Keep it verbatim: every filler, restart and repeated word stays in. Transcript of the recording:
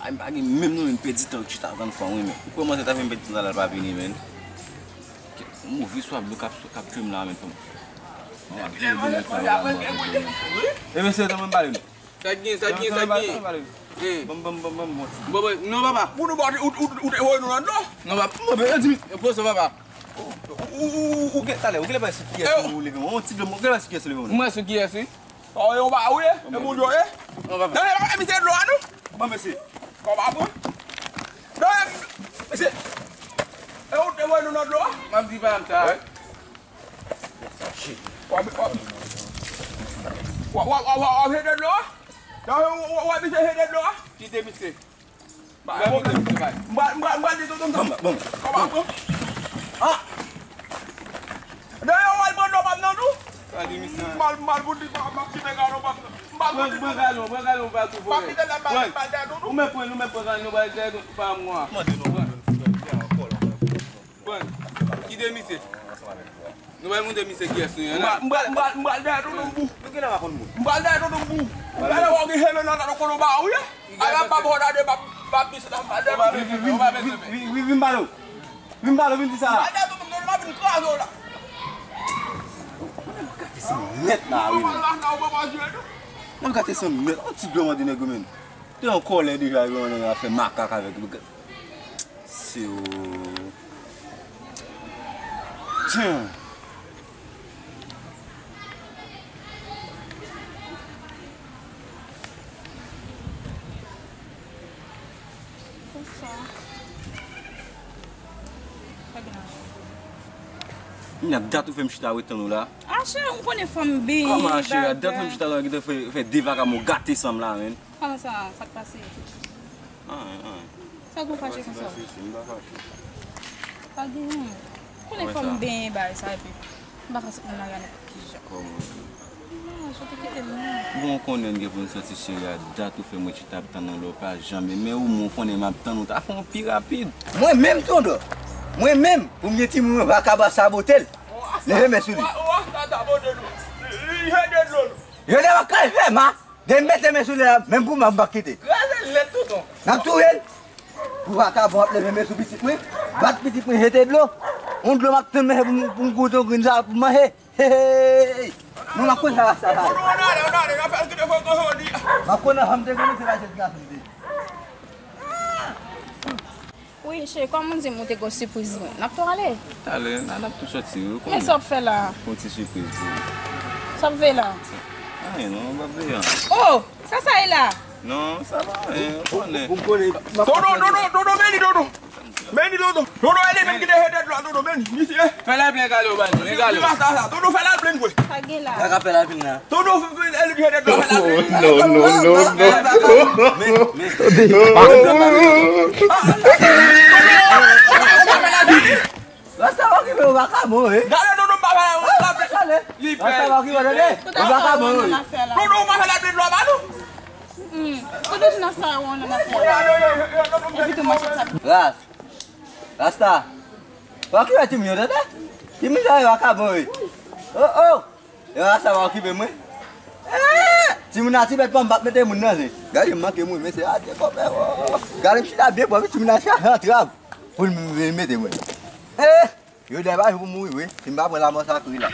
Ay, m pa gen menm non, men m pèdi tan, chita tann fanm, wi, men. Ou kòmanse ta fè m pèdi tan, talè l pa vini, men. Move swab yo k ap, k ap tchwe m la, men, fanm. Mwen ap jere de mèt fanm la, mwen ap jere de mèt fanm. E mesye, tann mwen pale nou. Sa k gen, sa k gen, sa k gen. Tann mwen pale nou. Ban m, ban m, ban m, ban m, bon ti. Bon, bon, non, papa. Pou nou ba, ou, ou, ou te voye nou nan dlo? Non, papa. Mwen, ben, yo di m. Poze, papa. Ou, ou, ou, ou, ou gen, talè, ou genlè pa sou kiyès ou leve, yon ti dlo, ou genlè pa sou kiyès ou leve, non? Mwen sou kiyès, wi. Sa w ye, yon ba ou ye? E moun yo ye? Non, papa. Tande, papa, misye dlo a nou. Bon, mesye. Kòb a pran. Tande, mesye. E ou te voye nou nan dlo a? M ap di pa m sa. Wi. W ap, w ap, w ap, w ap, w ap jete dlo a? Tande, w, w, w ap misye jete dlo a? Kite misye. Ba, bon, m pral, m pral, m pral di tonton m sa. Bon, bon. Kòb a pran. Ah! Dayè, w al pran dlo pa m nan tou. Sa di misye. M al, m al pou di pa m ap kite galon pa m nan. M pa pran, pran galon, pran galon, pa tou. M ap kite la, m al, m al dèyè tonton. Ou mèt pran, ou mèt pran galon, nou pral dèyè tonton pa m, mwa. Mande nou. Pran. Kite misye. Nou pral montre misye kiyès nou ye la. M pral, m pral, m pral dèyè tonton m pou. Nou genlè pa konn moun. M pral dèyè tonton m pou. Talè w gen cheve nan tèt ou konnen w ba ou ye. Ala pa bò dade, pa, pa pis la, m pral dèyè tonton m. Vin, vin, vin, vin, vin, vin, vin pale w. Vin pale w, vin di sa la. M pral dèyè tonton m, m ap vin kraze w la. Mwen gate san mèt la, wi, men. Mwen gate san mèt. On ti dlo mande nèg yo, men. Te an kòlè deja, yo ap fè makak avèk li. Se ou. Tiens. Bonswa. Kòman cheri, a dat ou fè m chita la, ou gentan fè, fè de vakabon gate san m la, men. Kòman sa, sa k pase? Anyen, anyen. Sa k ou fache konsa? M pa fache, m pa fache. Pa gen anyen. Konnen fò m benyen bagay sa epi m pa ka sot nan lari a nenpòt ki jan. Kòman? Non, sot ou kite m non. Bon, ou konnen n gen pou n soti cheri, a dat ou fè mwen chita ap tann ou la, ou pa janm, men ou, men ou konnen m ap tann ou, ta fè yon pi rapid. Mwen menm, tonton, mwen menm, pou m gen timoun mwen, vakabon sabote l. Leve men sou li. Yo ne va kay fè ma. Depi m mete men sou li la, menm pou m ap kite. Kraze l nèt, tonton. N ap touye l. Pou vakabon ap leve men sou pitit mwen, bat pitit mwen, jete dlo. On dlo m ap tann manje pou m, pou m goute yon grenn sa pou m manje. Hey, hey, hey, hey. Non, m ap konn sa rasta sa ye. M ap konn nan janm te konnen se pa jèt gason li te ye. Wi, cheri, kòm ou di m ou te gen sipriz pou mwen. N ap tou ale? Talè, n a, n ap tou soti, wi, ou konnen. Men sa w ap fè la? Yon ti sipriz pou ou. Sa w ap veye la? Anyen, non, m p ap veye anyen. Oh, sa sa ye la? Non, sa pa anyen, ou konnen. Pou m konnen. Tonton, tonton, tonton, men li, tonton. Men li, tonton. Tonton, ale, men kite jete dlo a, tonton, men li, misye. Fè la plen galo, ba nou, men galo. Tonton, fè la plen vre. Sa gen la? Sa k ap fè la vin la? Tonton, fè, fè, ale, jete dlo a, fè la plen. Oh, non, non, non, non. Men, men. Rasta va okipe w, vakabon, wi. Gade, tonton, pa fè la plen. Li pè. Rasta va okipe w, tande? Ou vakabon, wi. Tonton, ou pa fè la plen dlo a, ba nou. Tonton, nan sa, ou nan afè. Epi tou, machin sa. Ras. Rasta. Ou okipe timoun yo, tande? Timoun sa yo vakabon, wi. Oh, oh. Yo, sa va okipe mwen. Eh, timoun a ti bèt pa m p ap mete moun nan, se. Gade m manke moun, men se a te kòpè, oh. Gade m chita byen pwòp, timoun a chita antrab. Pou l m-, m-, mete mwen. Eh, yo dè pa jou pou mouri, wi. Si m pa pran lanmò sakre la.